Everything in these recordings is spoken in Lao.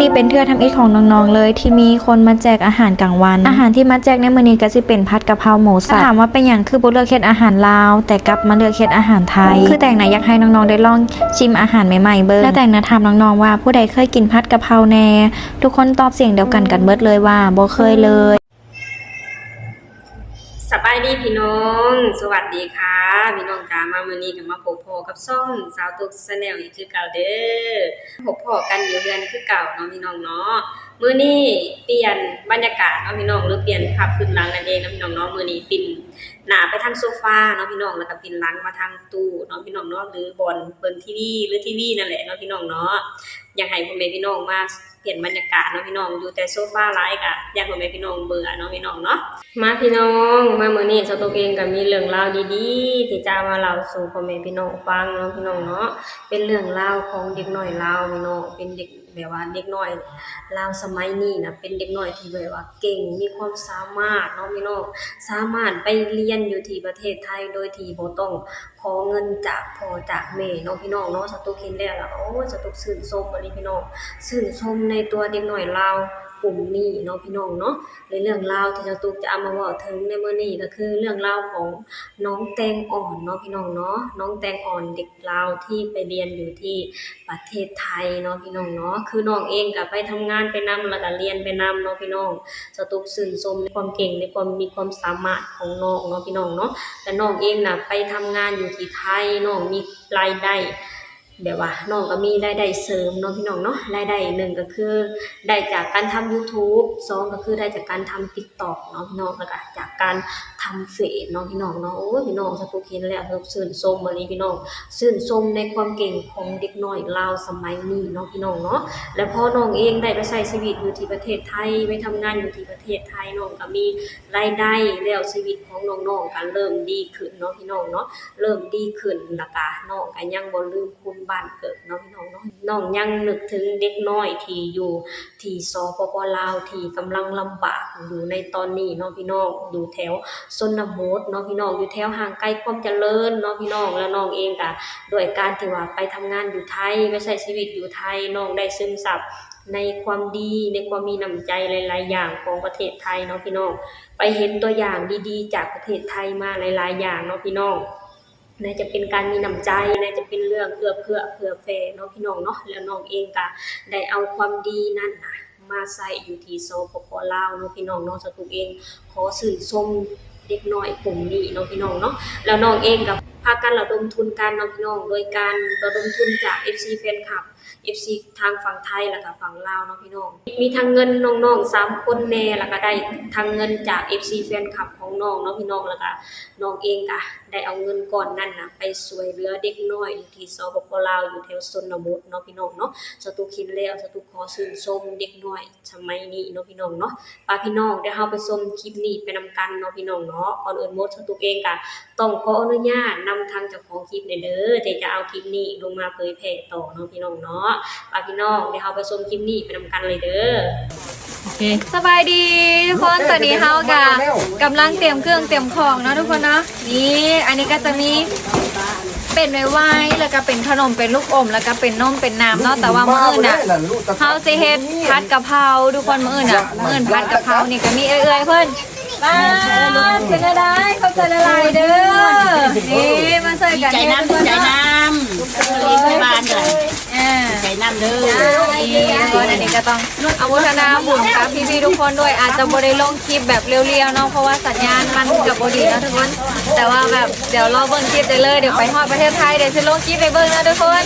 ນີ້ເປັນເທື່ອທຳອິດຂອງນ້ອງໆເລີຍ ທີ່ມີຄົນມາແຈກອາຫານກາງວັນ. ອາຫານທີ່ມາແຈກໃນມື້ນີ້ກໍຊິເປັນຜັດກະເພາໝູສັບ. ຖ້າຖາມວ່າເປັນຫຍັງຄືບໍ່ເລືອກເຮັດອາຫານລາວ ແຕ່ກັບມາເລືອກເຮັດອາຫານໄທ ຄືແຕງນະຢາກໃຫ້ນ້ອງໆໄດ້ລອງຊິມອາຫານໃໝ່ໆເບິ່ງ. ແລ້ວແຕງນະຖາມນ້ອງໆວ່າຜູ້ໃດເຄີຍກິນຜັດກະເພາແດ່? ທຸກຄົນຕອບສຽງດຽວກັນກັນເບິດເລີຍວ່າບໍ່ເຄີຍເລີຍ. ສະບາຍດີພີ່ນ້ອງ ສະຫວັດດີຄ່ະພີ່ນ້ອງຈ້າ. ມາມື້ນີ້ກໍມາພົບພໍ້ກັບຊ່ອງສາວຕຸກ Channel ອີກຄືເກົ່າເດີ. ພົບພໍ້ກັນຢູ່ເຮືອນຄືເກົ່າເນາະພີ່ນ້ອງເນາະ. ມື້ນີ້ປ່ຽນບັນຍາກາດເນາະພີ່ນ້ອງ ຫຼືປ່ຽນພາບພື້ນຫຼັງນັ້ນເອງເນາະພີ່ນ້ອງເນາະ. ມື້ນີ້ປິ່ນໜ້າໄປທາງໂຊຟາເນາະພີ່ນ້ອງ ແລ້ວກໍປິ່ນຫຼັງມາທາງຕູ້ເນາະພີ່ນ້ອງເນາະ ຫຼືບ່ອນເບິ່ງທີວີ ຫຼືທີວີນັ້ນແຫຼະເນາະພີ່ນ້ອງເນາະ. ຢາກໃຫ້ພໍ່ແມ່ພີ່ນ້ອງມາປ່ຽນບັນຍາກາດເນາະພີ່ນ້ອງ ຢູ່ແຕ່ໂຊຟາຫຼາຍກະຢ້ານພໍ່ແມ່ພີ່ນ້ອງເບື່ອເນາະພີ່ນ້ອງເນາະ. ມາພີ່ນ້ອງ ມາມື້ນີ້ສາວຕຸກເອງກະມີເລື່ອງລາວດີໆ ທີ່ຈະມາເລົ່າສູ່ພໍ່ແມ່ພີ່ນ້ອງຟັງເນາະພີ່ນ້ອງເນາະ. ເປັນເລື່ອງລາວຂອງເດັກນ້ອຍລາວພີ່ນ້ອງ ເປັນເດັກ ແບບວ່າເດັກນ້ອຍລາວສະໄໝນີ້ນະ ເປັນເດັກນ້ອຍທີ່ແບບວ່າເກັ່ງ ມີຄວາມສາມາດເນາະພີ່ນ້ອງ ສາມາດໄປຮຽນຢູ່ທີ່ປະເທດໄທໂດຍທີ່ບໍ່ຕ້ອງ ຂໍເງິນຈາກພໍ່ຈາກແມ່ເນາະພີ່ນ້ອງເນາະ. ສາວຕຸກເຫັນແລ້ວລະ ໂອ້ຍ ສາວຕຸກຊື່ນຊົມອີ່ຫຼີພີ່ນ້ອງ ຊື່ນຊົມໃນຕົວເດັກນ້ອຍລາວກຸ່ມນີ້ເນາະພີ່ນ້ອງເນາະ. ແລະເລື່ອງລາວທີ່ສາວຕຸກຈະເອົາມາເວົ້າເຖິງໃນມື້ນີ້ກໍຄືເລື່ອງລາວຂອງນ້ອງແຕງອ່ອນເນາະພີ່ນ້ອງເນາະ. ນ້ອງແຕງອ່ອນເດັກລາວທີ່ໄປຮຽນຢູ່ທີ່ປະເທດໄທເນາະພີ່ນ້ອງເນາະ. ຄືນ້ອງເອງກໍໄປທຳງານໄປນຳ ແລ້ວກໍຮຽນໄປນຳເນາະພີ່ນ້ອງ. ສາວຕຸກຊື່ນຊົມໃນຄວາມເກັ່ງ ໃນຄວາມມີຄວາມສາມາດຂອງນ້ອງເນາະພີ່ນ້ອງເນາະ. ແລະນ້ອງເອງນະໄປທຳງານຢູ່ທີ່ໄທ ນ້ອງມີລາຍໄດ້ ແບບວ່ານ້ອງກໍມີລາຍໄດ້ເສີມເນາະພີ່ນ້ອງເນາະ. ລາຍໄດ້ໜຶ່ງກໍຄືໄດ້ຈາກການທຳ YouTube ສອງກໍຄືໄດ້ຈາກການທຳ TikTok ເນາະພີ່ນ້ອງ ແລ້ວກໍຈາກການທຳເຟສເນາະພີ່ນ້ອງເນາະ. ໂອ້ຍ ພີ່ນ້ອງ ສາວຕຸກເຫັນແລ້ວ ສາວຕຸກຊື່ນຊົມອີ່ຫຼີພີ່ນ້ອງ ຊື່ນຊົມໃນຄວາມເກັ່ງຂອງເດັກນ້ອຍລາວສະໄໝນີ້ເນາະພີ່ນ້ອງເນາະ. ແລ້ວພໍນ້ອງເອງໄດ້ໄປໃຊ້ຊີວິດຢູ່ທີ່ປະເທດໄທ ໄປທຳງານຢູ່ທີ່ປະເທດໄທ ນ້ອງກໍມີລາຍໄດ້ ແລ້ວຊີວິດຂອງນ້ອງໆກໍເລີ່ມດີຂຶ້ນເນາະພີ່ນ້ອງເນາະ ເລີ່ມດີຂຶ້ນ ແລ້ວກະນ້ອງກະຍັງບໍ່ລືມຄຸນບ້ານເກີດເນາະພີ່ນ້ອງເນາະ. ນ້ອງຍັງນຶກເຖິງເດັກນ້ອຍທີ່ຢູ່ທີ່ ສປປ ລາວ ທີ່ກຳລັງລຳບາກຢູ່ໃນຕອນນີ້ເນາະພີ່ນ້ອງ ຢູ່ແຖວຊົນນະບົດເນາະພີ່ນ້ອງ ຢູ່ແຖວຫ່າງໄກຄວາມຈະເລີນເນາະພີ່ນ້ອງ. ແລ້ວນ້ອງເອງກະ ດ້ວຍການທີ່ວ່າໄປທຳງານຢູ່ໄທ ໄປໃຊ້ຊີວິດຢູ່ໄທ ນ້ອງໄດ້ຊຶມຊັບໃນຄວາມດີ ໃນຄວາມມີນ້ຳໃຈຫຼາຍໆຢ່າງຂອງປະເທດໄທເນາະພີ່ນ້ອງ. ໄປເຫັນຕົວຢ່າງດີໆຈາກປະເທດໄທມາຫຼາຍໆຢ່າງເນາະພີ່ນ້ອງ. ໃນຈະເປັນການມີນ້ຳໃຈ ໃນຈະເປັນເລື່ອງເອື້ອເຟື້ອເຜື່ອແຜ່ເນາະພີ່ນ້ອງເນາະ. ແລ້ວນ້ອງເອງກະໄດ້ເອົາຄວາມດີນັ້ນນະມາໃຊ້ຢູ່ທີ່ ສປປ ລາວ ເນາະພີ່ນ້ອງເນາະ. ສາວຕຸກເອງຂໍຊື່ນຊົມເດັກນ້ອຍກຸ່ມນີ້ເນາະພີ່ນ້ອງເນາະ. ແລ້ວນ້ອງເອງກະພາກັນລະດົມທຶນກັນເນາະພີ່ນ້ອງ ໂດຍການລະດົມທຶນຈາກ ເອັຟຊີ ແຟນຄລັບ ເອັຟຊີ ທາງຝັ່ງໄທ ແລ້ວກະຝັ່ງລາວເນາະພີ່ນ້ອງ. ມີທັງເງິນນ້ອງໆສາມຄົນແດ່ ແລ້ວກະໄດ້ທັງເງິນຈາກ ເອັຟຊີ ແຟນຄລັບຂອງນ້ອງເນາະພີ່ນ້ອງ. ແລ້ວກະນ້ອງເອງກະໄດ້ເອົາເງິນກ້ອນນັ້ນນະໄປຊ່ວຍເຫຼືອເດັກນ້ອຍຢູ່ທີ່ ສປປ ລາວ ຢູ່ແຖວຊົນນະບົດເນາະພີ່ນ້ອງເນາະ. ສາວຕຸກເຫັນແລ້ວ ສາວຕຸກຂໍຊື່ນຊົມເດັກນ້ອຍສະໄໝນີ້ເນາະພີ່ນ້ອງເນາະ. ປະພີ່ນ້ອງ ດຽວເຮົາໄປຊົມຄລິບນີ້ໄປນຳກັນເນາະພີ່ນ້ອງເນາະ. ກ່ອນອື່ນໝົດ ສາວຕຸກເອງກະ ຕ້ອງຂໍອະນຸຍາດນຳທາງເຈົ້າຂອງຄລິບແດ່ເດີ ທີ່ຈະເອົາຄລິບນີ້ລົງມາເຜີຍແຜ່ຕໍ່ເນາະພີ່ນ້ອງເນາະ. ປະພີ່ນ້ອງ ດຽວເຮົາໄປຊົມຄລິບນີ້ໄປນຳກັນເລີຍເດີ. ໂອເຄ ສະບາຍດີທຸກຄົນ ຕອນນີ້ເຮົາກະກຳລັງຕຽມເຄື່ອງຕຽມຂອງເນາະທຸກຄົນເນາະ. ນີ້ ອັນນີ້ກໍຈະມີເປັນໄວໆ ແລ້ວກໍເປັນຂະໜົມ ເປັນລູກອົມ ແລ້ວກໍເປັນນົມເປັນນ້ຳເນາະ. ແຕ່ວ່າມື້ອື່ນນະ ເຮົາຊິເຮັດຜັດກະເພາທຸກຄົນ ມື້ອື່ນນະ ມື້ອື່ນຜັດກະເພາ. ນີ້ກໍມີເອື້ອຍໆເພິ່ນ ມາ ເປັນແນວໃດ? ຂອບໃຈຫຼາຍໆເດີ. ນີ້ ມາຊ່ວຍກັນເຮັດ ໃຈນຳ ໃຈນຳ ເອີ ໃຈນຳເດີ. ອັນນີ້ກໍຕ້ອງອະໂມທະນາບຸນກັບພີ່ໆທຸກຄົນດ້ວຍ. ອາດຈະບໍ່ໄດ້ລົງຄລິບແບບລຽວໆເນາະ ເພາະວ່າສັນຍານມັນກໍບໍ່ດີເນາະທຸກຄົນ. ແຕ່ວ່າແບບ ດຽວລໍເບິ່ງຄລິບໄດ້ເລີຍ. ດຽວໄປຮອດປະເທດໄທ ດຽວຊິລົງຄລິບໃຫ້ເບິ່ງເນາະທຸກຄົນ.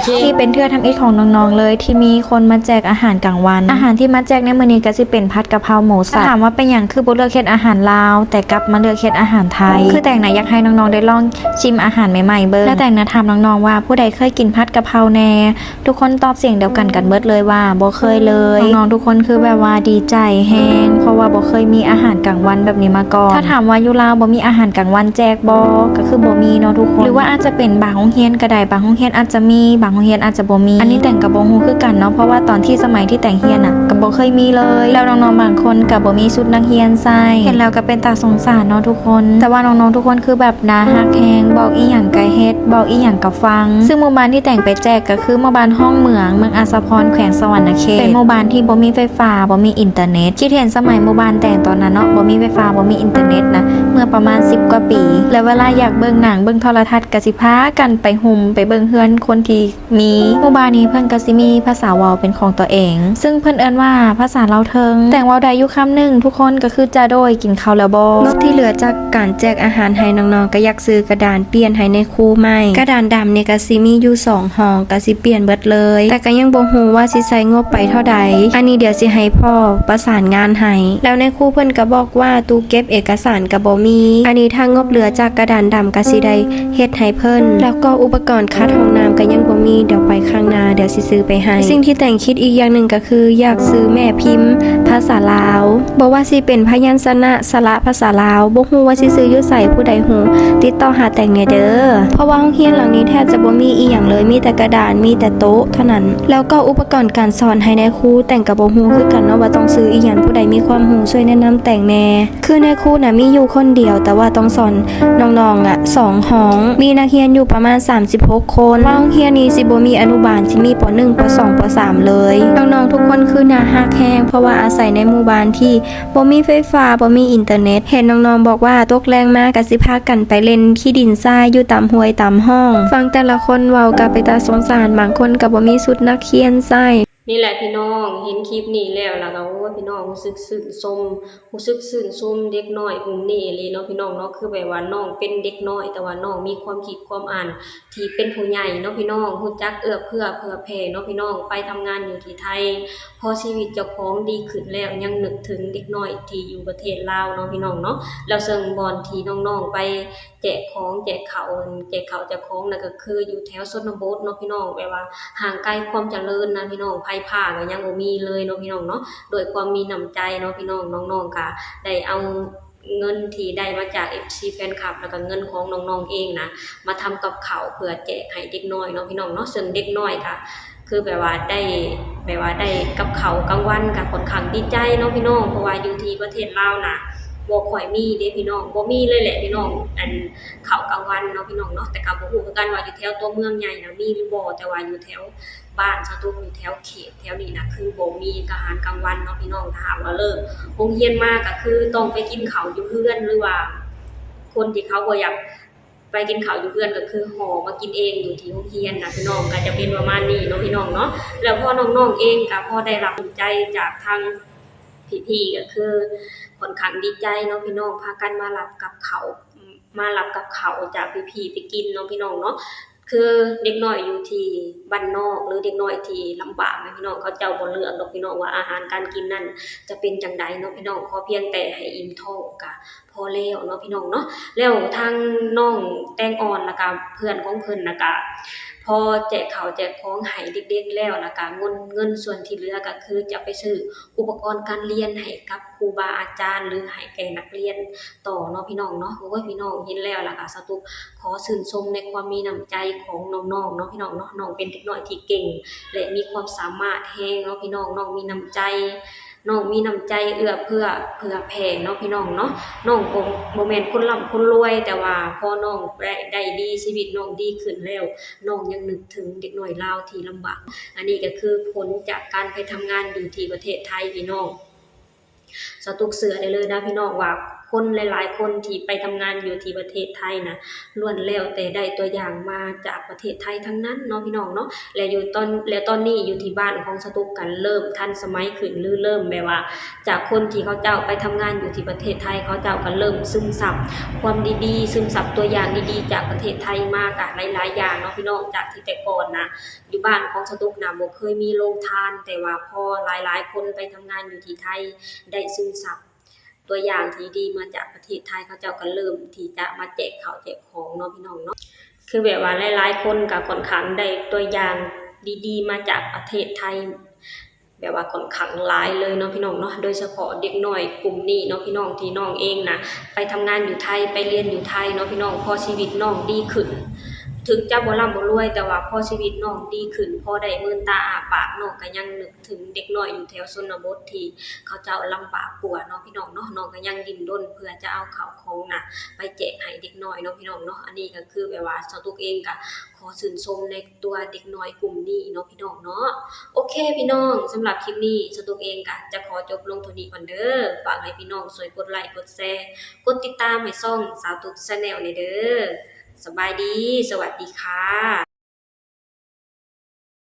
ເຢ້ ນີ້ເປັນເທື່ອທຳອິດຂອງນ້ອງໆເລີຍ ທີ່ມີຄົນມາແຈກອາຫານກາງວັນ. ອາຫານທີ່ມາແຈກໃນມື້ນີ້ກໍຊິເປັນຜັດກະເພາໝູສັບ. ຖ້າຖາມວ່າເປັນຫຍັງຄືບໍ່ເລືອກເຮັດອາຫານລາວ ແຕ່ກັບມາເລືອກເຮັດອາຫານໄທ ຄືແຕງນະຢາກໃຫ້ນ້ອງໆໄດ້ລອງຊິມອາຫານໃໝ່ໆເບິ່ງ. ແລ້ວແຕງນະຖາມນ້ອງໆວ່າຜູ້ໃດເຄີຍກິນຜັດກະເພົາແດ່? ທຸກຄົນຕອບສຽງດຽວກັນກັນເບິດເລີຍວ່າບໍ່ເຄີຍເລີຍ. ນ້ອງໆທຸກຄົນຄືແບບວ່າດີໃຈແຮງ ເພາະວ່າບໍ່ເຄີຍມີອາຫານກາງວັນແບບນີ້ມາກ່ອນ. ຖ້າຖາມວ່າຢູ່ລາວບໍ່ມີອາຫານກາງວັນແຈກບໍ່? ກໍຄືບໍ່ມີເນາະທຸກຄົນ ຫຼືວ່າອາດຈະເປັນບາງໂຮງຮຽນກໍໄດ້ ບາງໂຮງຮຽນອາດຈະມີ ບາງໂຮງຮຽນອາດຈະບໍ່ມີ. ອັນນີ້ແຕງກໍບໍ່ຮູ້ຄືກັນເນາະ ເພາະວ່າຕອນທີ່ສະໄໝທີ່ແຕງຮຽນນະ ກໍບໍ່ເຄີຍມີເລີຍ. ແລ້ວນ້ອງໆບາງຄົນກໍບໍ່ມີຊຸດນັກຮຽນໃສ່. ເຫັນແລ້ວກໍເປັນຕາສົງສານເນາະທຸກຄົນ. ແຕ່ວ່ານ້ອງໆທຸກຄົນຄືແບບໜ້າຮັກແຮງ, ເວົ້າອີ່ຫຍັງກໍເຮັດ, ເວົ້າອີ່ຫຍັງກໍຟັງ. ຊຶ່ງໝູ່ບ້ານທີ່ແຕງໄປແຈກກໍຄືໝູ່ບ້ານຮ່ອງເມືອງ, ເມືອງອາດສະພອນ, ແຂວງສະຫວັນນະເຂດ. ເປັນໝູ່ບ້ານທີ່ບໍ່ມີໄຟຟ້າ, ບໍ່ມີອິນເຕີເນັດ. ຄິດເຫັນສະໄໝໝູ່ບ້ານແຕງຕອນນັ້ນເນາະ, ບໍ່ມີໄຟຟ້າ, ບໍ່ມີອິນເຕີເນັດນະ, ເມື່ອປະມານສິບກວ່າປີ. ແລ້ວເວລາຢາກເບິ່ງໜັງ, ເບິ່ງໂທລະທັດ, ກໍຊິພາກັນໄປໂຮມ, ໄປເບິ່ງເຮືອນຄົນທີ່ ມີ. ໝູ່ບ້ານນີ້ເພິ່ນກໍຊິມີພາສາເວົ້າເປັນຂອງຕົວເອງ, ຊຶ່ງເພິ່ນເອີ້ນວ່າພາສາລາວເທິງ. ແຕງເວົ້າໄດ້ຢູ່ຄຳໜຶ່ງ, ທຸກຄົນກໍຄືຈະໂດຍ ກິນເຂົ້າແລ້ວບໍ? ງົບທີ່ເຫຼືອຈາກການແຈກອາຫານໃຫ້ນ້ອງໆ ກໍຢາກຊື້ກະດານປ່ຽນໃຫ້ນາຍຄູໃໝ່. ກະດານດຳນີ້ກໍຊິມີຢູ່ສອງຫ້ອງ, ກໍຊິປ່ຽນເບິດເລີຍ, ແຕ່ກໍຍັງບໍ່ຮູ້ວ່າຊິໃຊ້ງົບໄປເທົ່າໃດ. ອັນນີ້ດຽວຊິໃຫ້ພໍ່ປະສານງານໃຫ້. ແລ້ວນາຍຄູເພິ່ນກໍບອກວ່າຕູ້ເກັບເອກະສານກໍບໍ່ມີ. ອັນນີ້ຖ້າງົບເຫຼືອຈາກກະດານດຳກໍຊິໄດ້ ເຮັດໃຫ້ເພິ່ນ. ແລ້ວກໍອຸປະກອນຂັດຫ້ອງນ້ຳກໍຍັງບໍ່ມີ, ດຽວໄປຂ້າງໜ້າ ດຽວຊິຊື້ໄປໃຫ້. ສິ່ງທີ່ແຕງຄິດອີກຢ່າງໜຶ່ງກໍຄື ຢາກຊື້ແມ່ພິມພາສາລາວ, ບໍ່ວ່າຊິເປັນພະຍັນຊະນະ ສະຫຼະພາສາລາວ, ບໍ່ຮູ້ວ່າຊິຊື້ຢູ່ໃສ, ຜູ້ໃດຮູ້ຕິດຕໍ່ຫາແຕງແດ່ເດີ. ເພາະວ່າໂຮງຮຽນຫຼັງນີ້ແທບຈະບໍ່ມີອີ່ຫຍັງເລີຍ, ມີແຕ່ກະດານ, ມີແຕ່ໂຕະເທົ່ານັ້ນ. ແລ້ວກໍອຸປະກອນການສອນໃຫ້ນາຍຄູ, ແຕງກໍບໍ່ຮູ້ຄືກັນເນາະວ່າຕ້ອງຊື້ອີ່ຫຍັງ, ຜູ້ໃດມີຄວາມຮູ້ຊ່ວຍແນະນຳແຕງແດ່. ຄືນາຍຄູນະມີຢູ່ຄົນດຽວ, ແຕ່ວ່າຕ້ອງສອນນ້ອງໆອະສອງຫ້ອງ, ມີນັກຮຽນຢູ່ປະມານສາມສິບຫົກຄົນ. ວ່າໂຮງຮຽນນີ້ຊິບໍ່ມີອະນຸບານ, ຊິມີ ປໍໜຶ່ງ ປໍສອງ ປໍສາມເລີຍ. ນ້ອງໆທຸກຄົນຄືໜ້າຮັກແຮງ, ເພາະວ່າອາໄສໃນໝູ່ບ້ານທີ່ບໍ່ມີໄຟຟ້າ, ບໍ່ມີອິນເຕີເນັດ. ເຫັນນ້ອງໆບອກວ່າຕົກແລງມາກໍຊິພາກັນໄປຫຼິ້ນຂີ້ດິນຊາຍຢູ່ຕາມຫ້ວຍຕາມຮ່ອງ. ຟັງແຕ່ລະຄົນເວົ້າກໍເປັນຕາສົງສານ, ບາງຄົນກໍບໍ່ມີຊຸດນັກຮຽນໃສ່. ນີ້ແຫຼະພີ່ນ້ອງ, ເຫັນຄລິບນີ້ແລ້ວລະກໍ ໂອ້ຍ ພີ່ນ້ອງ ຮູ້ສຶກຊື່ນຊົມ, ຮູ້ສຶກຊື່ນຊົມເດັກນ້ອຍກຸ່ມນີ້ອີ່ຫຼີເນາະພີ່ນ້ອງເນາະ. ຄືແບບວ່ານ້ອງເປັນເດັກນ້ອຍ ແຕ່ວ່ານ້ອງມີຄວາມຄິດຄວາມອ່ານທີ່ເປັນຜູ້ໃຫຍ່ເນາະພີ່ນ້ອງ, ຮູ້ຈັກເອື້ອເຟື້ອເຜື່ອແຜ່ເນາະພີ່ນ້ອງ. ໄປທຳງານຢູ່ທີ່ໄທ, ພໍຊີວິດເຈົ້າຂອງດີຂຶ້ນແລ້ວ ຍັງນຶກເຖິງເດັກນ້ອຍທີ່ຢູ່ປະເທດລາວເນາະພີ່ນ້ອງເນາະ. ແລ້ວເຊິ່ງບ່ອນທີ່ນ້ອງໆໄປ ແຈກຂອງແຈກເຂົ້າ, ແຈກເຂົ້າແຈກຂອງນະ ກໍຄືຢູ່ແຖວຊົນນະບົດເນາະພີ່ນ້ອງ, ແບບວ່າຫ່າງໄກຄວາມຈະເລີນນະພີ່ນ້ອງ, ໄຟຟ້າກໍຍັງບໍ່ມີເລີຍເນາະພີ່ນ້ອງເນາະ. ດ້ວຍຄວາມມີນ້ຳໃຈເນາະພີ່ນ້ອງ, ນ້ອງໆກໍໄດ້ເອົາເງິນທີ່ໄດ້ມາຈາກເອັຟຊີແຟນຄລັບ ແລ້ວກໍເງິນຂອງນ້ອງໆເອງນະ ມາທຳກັບເຂົ້າເພື່ອແຈກໃຫ້ເດັກນ້ອຍເນາະພີ່ນ້ອງເນາະ. ເຊິ່ງເດັກນ້ອຍກໍ ຄືແບບວ່າໄດ້ ແບບວ່າໄດ້ກັບເຂົ້າກາງວັນກໍຂ້ອນຂ້າງດີໃຈເນາະພີ່ນ້ອງ, ເພາະວ່າຢູ່ທີ່ປະເທດລາວນະ ບໍ່ຄ່ອຍມີເດ້ພີ່ນ້ອງ, ບໍ່ມີເລີຍແຫຼະພີ່ນ້ອງ, ອັນເຂົ້າກາງວັນເນາະພີ່ນ້ອງເນາະ. ແຕ່ກໍບໍ່ຮູ້ຄືກັນວ່າຢູ່ແຖວຕົວເມືອງໃຫຍ່ນະມີຫຼືບໍ່, ແຕ່ວ່າຢູ່ແຖວບ້ານສາວຕຸກ ຢູ່ແຖວເຂດແຖວນີ້ນະ ຄືບໍ່ມີອາຫານກາງວັນເນາະພີ່ນ້ອງ. ຖ້າຫາກວ່າເລີກໂຮງຮຽນມາກໍຄືຕ້ອງໄປກິນເຂົ້າຢູ່ເຮືອນ ຫຼືວ່າຄົນທີ່ເຂົາບໍ່ຢາກ ໄປກິນເຂົ້າຢູ່ເຮືອນກໍຄືຫໍ່ມາກິນເອງຢູ່ທີ່ໂຮງຮຽນນະພີ່ນ້ອງ, ກໍຈະເປັນປະມານນີ້ເນາະພີ່ນ້ອງເນາະ. ແລ້ວພໍນ້ອງໆເອງກໍພໍໄດ້ຮັບນ້ຳໃຈຈາກທາງພີ່ໆ ກໍຄືຂ້ອນຂ້າງດີໃຈເນາະພີ່ນ້ອງ, ພາກັນມາຮັບກັບເຂົ້າ ມາຮັບກັບເຂົ້າຈາກພີ່ໆໄປກິນເນາະພີ່ນ້ອງເນາະ. ຄືເດັກນ້ອຍຢູ່ທີ່ບ້ານນອກ ຫຼືເດັກນ້ອຍທີ່ລຳບາກນະພີ່ນ້ອງ, ເຂົາເຈົ້າບໍ່ເລືອກດອກພີ່ນ້ອງວ່າອາຫານການກິນນັ້ນຈະເປັນຈັ່ງໃດເນາະພີ່ນ້ອງ, ຂໍພຽງແຕ່ໃຫ້ອີ່ມທ້ອງກໍ ພໍແລ້ວເນາະພີ່ນ້ອງເນາະ. ແລ້ວທາງນ້ອງແຕງອ່ອນ ແລ້ວກະເພື່ອນຂອງເພິ່ນນະ ກະພໍແຈກເຂົ້າແຈກຂອງໃຫ້ເດັກໆແລ້ວ ແລ້ວກະເງິນ ເງິນສ່ວນທີ່ເຫຼືອກະຄືຈະໄປຊື້ອຸປະກອນການຮຽນໃຫ້ກັບຄູບາອາຈານ ຫຼືໃຫ້ແກ່ນັກຮຽນຕໍ່ເນາະພີ່ນ້ອງເນາະ. ໂອ້ຍ ພີ່ນ້ອງເຫັນແລ້ວ ແລ້ວກະສາວຕຸກຂໍຊື່ນຊົມໃນຄວາມມີນ້ຳໃຈຂອງນ້ອງໆເນາະພີ່ນ້ອງເນາະ. ນ້ອງເປັນເດັກນ້ອຍທີ່ເກັ່ງ ແລະ ມີຄວາມສາມາດແຮງເນາະພີ່ນ້ອງ, ນ້ອງມີນ້ຳໃຈ ນ້ອງມີນ້ຳໃຈເອື້ອເຟື້ອເຜື່ອແຜ່ເນາະພີ່ນ້ອງເນາະ. ນ້ອງບໍ່ ບໍ່ແມ່ນຄົນລ່ຳຄົນລວຍ, ແຕ່ວ່າພໍນ້ອງໄດ້ ໄດ້ດີ ຊີວິດນ້ອງດີຂຶ້ນແລ້ວ ນ້ອງຍັງນຶກເຖິງເດັກນ້ອຍລາວທີ່ລຳບາກ. ອັນນີ້ກໍຄືຜົນຈາກການໄປທຳງານຢູ່ທີ່ປະເທດໄທພີ່ນ້ອງ. ສາວຕຸກເຊື່ອໄດ້ເລີຍນະພີ່ນ້ອງວ່າ ຄົນຫຼາຍໆຄົນທີ່ໄປທຳງານຢູ່ທີ່ປະເທດໄທນະ ລ້ວນແລ້ວແຕ່ໄດ້ຕົວຢ່າງມາຈາກປະເທດໄທທັງນັ້ນເນາະພີ່ນ້ອງເນາະ. ແລະ ຢູ່ຕອນ ແລະ ຕອນນີ້ຢູ່ທີ່ບ້ານຂອງສາວຕຸກກໍເລີ່ມທັນສະໄໝຂຶ້ນ ຫຼື ເລີ່ມແບບວ່າ ຈາກຄົນທີ່ເຂົາເຈົ້າໄປທຳງານຢູ່ທີ່ປະເທດໄທ ເຂົາເຈົ້າກໍເລີ່ມຊຶມຊັບຄວາມດີໆ ຊຶມຊັບຕົວຢ່າງດີໆຈາກປະເທດໄທມາກໍຫຼາຍໆຢ່າງເນາະພີ່ນ້ອງ. ຈາກທີ່ແຕ່ກ່ອນນະ ຢູ່ບ້ານຂອງສາວຕຸກນະ ບໍ່ເຄີຍມີໂຮງທານ, ແຕ່ວ່າພໍຫຼາຍໆຄົນໄປທຳງານຢູ່ທີ່ໄທ ໄດ້ຊຶມຊັບ ຕົວຢ່າງທີ່ດີມາຈາກປະເທດໄທ ເຂົາເຈົ້າກໍເລີ່ມທີ່ຈະມາແຈກເຂົ້າແຈກຂອງເນາະພີ່ນ້ອງເນາະ. ຄືແບບວ່າຫຼາຍໆຄົນກໍຂ້ອນຂ້າງໄດ້ຕົວຢ່າງດີໆມາຈາກປະເທດໄທ ແບບວ່າຂ້ອນຂ້າງຫຼາຍເລີຍເນາະພີ່ນ້ອງເນາະ. ໂດຍສະເພາະເດັກນ້ອຍກຸ່ມນີ້ເນາະພີ່ນ້ອງ ທີ່ນ້ອງເອງນະໄປທຳງານຢູ່ໄທ ໄປຮຽນຢູ່ໄທເນາະພີ່ນ້ອງ, ພໍຊີວິດນ້ອງດີຂຶ້ນ ເຖິງຈະບໍ່ລ່ຳບໍ່ລວຍ ແຕ່ວ່າພໍຊີວິດນ້ອງດີຂຶ້ນ ພໍໄດ້ເມີນຕາອ້າປາກ ນ້ອງກໍຍັງນຶກເຖິງເດັກນ້ອຍຢູ່ແຖວຊົນນະບົດທີ່ເຂົາເຈົ້າລຳບາກກວ່າເນາະພີ່ນ້ອງເນາະ. ນ້ອງກໍຍັງດີ້ນລົນເພື່ອຈະເອົາເຂົ້າຂອງນະໄປແຈກໃຫ້ເດັກນ້ອຍເນາະພີ່ນ້ອງເນາະ. ອັນນີ້ກໍຄືແບບວ່າສາວຕຸກເອງກໍຂໍຊື່ນຊົມໃນຕົວເດັກນ້ອຍກຸ່ມນີ້ເນາະພີ່ນ້ອງເນາະ. ໂອເຄພີ່ນ້ອງ ສຳລັບຄລິບນີ້ສາວຕຸກເອງກໍຈະຂໍຈົບລົງເທົ່ານີ້ກ່ອນເດີ. ຝາກໃຫ້ພີ່ນ້ອງຊ່ວຍກົດໄລ ກົດແຊ ກົດຕິດຕາມໃຫ້ຊ່ອງສາວຕຸກ Channel ແດ່ເດີ. ສະບາຍດີ ສະຫວັດດີຄ່ະ.